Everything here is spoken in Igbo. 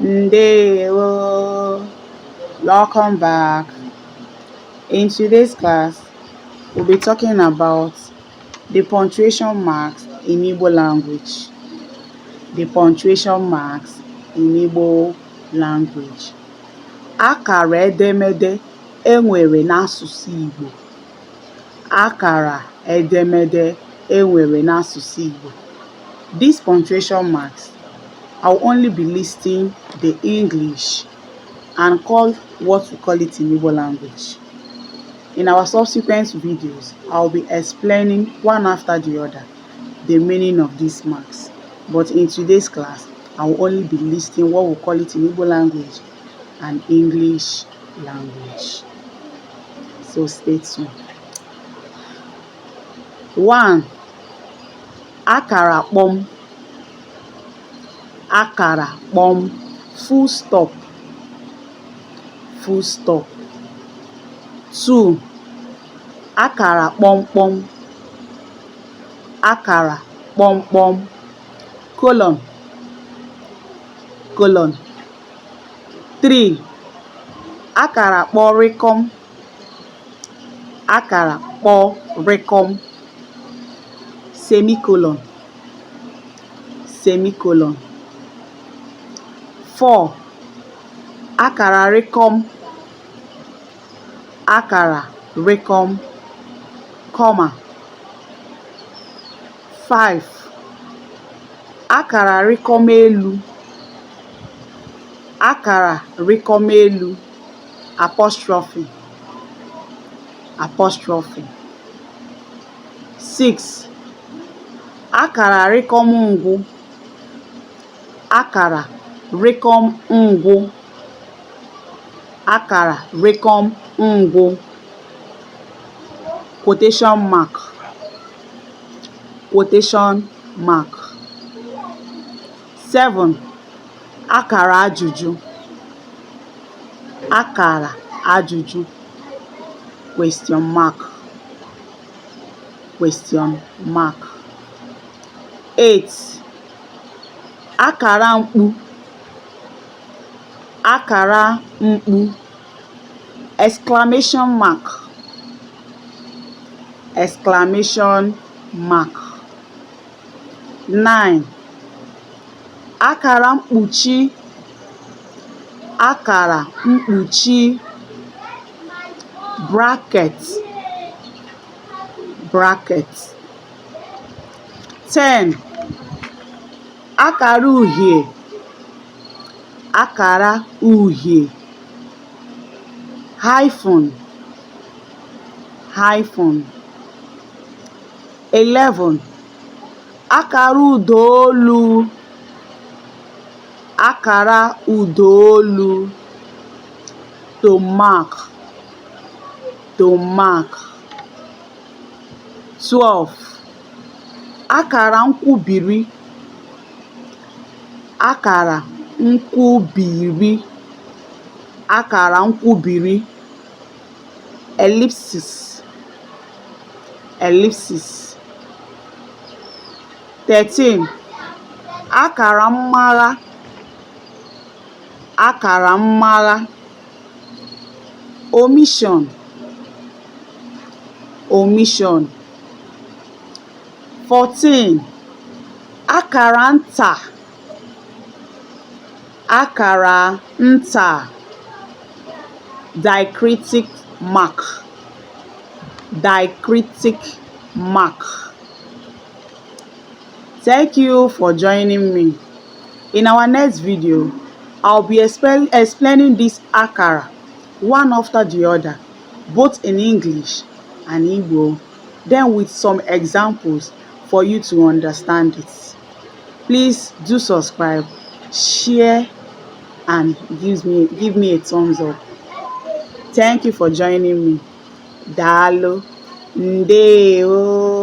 Ndewo. Welcome back. In today's class, we'll be talking about the punctuation marks in Igbo language. The punctuation marks in Igbo language. Akara edemede enwere n'asụsụ Igbo. Akara edemede enwere n'asụsụ Igbo. These punctuation marks, I'll only be listing the English and call what we call it in Igbo language. In our subsequent videos, I'll be explaining one after the other the meaning of these marks. But in today's class, I will only be listing what we call it in Igbo language and English language. So stay tuned. 1. Akara kpọm, akara kpọm, full stop, full stop. 2. Akara kpọmkpọm, akara kpọmkpọm, colon, colon. 3. Akara kpọrịkọm, akara kpọrịkọm, semicolon, semicolon. 4. Akara rịkọm, akara rịkọm, comma. 5. Akara rịkọm elu, akara rịkọm elu, apostrophe, apostrophe. 6. Akara rịkọm ngwụ, akara rịkọm ngwụ, akara rịkọm ngwụ, quotation mark, quotation mark. 7. Akara ajụjụ, akara ajụjụ, question mark, question mark. 8. Akara mkpu, akara mkpu, exclamation mark, exclamation mark. 9. Akara mkpuchi, akara mkpuchi, bracket, bracket. 10. Akara uhie, akara uhie, hyphen, hyphen. 11. Akara ụdaolu, akara ụdaolu, tone mark, tone mark. 12. Akara nkwubiri, akara nkwubiri, akara nkwubiri, ellipsis, ellipsis. 13. Akara mmagha, akara mmagha, omission, omission. 14. Akara nta, akara nta, diacritic mark, diacritic mark. Thank you for joining me. In our next video, I'll be explaining this akara one after the other, both in English and Igbo, then with some examples for you to understand it. Please do subscribe, share, and give me a thumbs up. Thank you for joining me. Daalụ. Ndewo.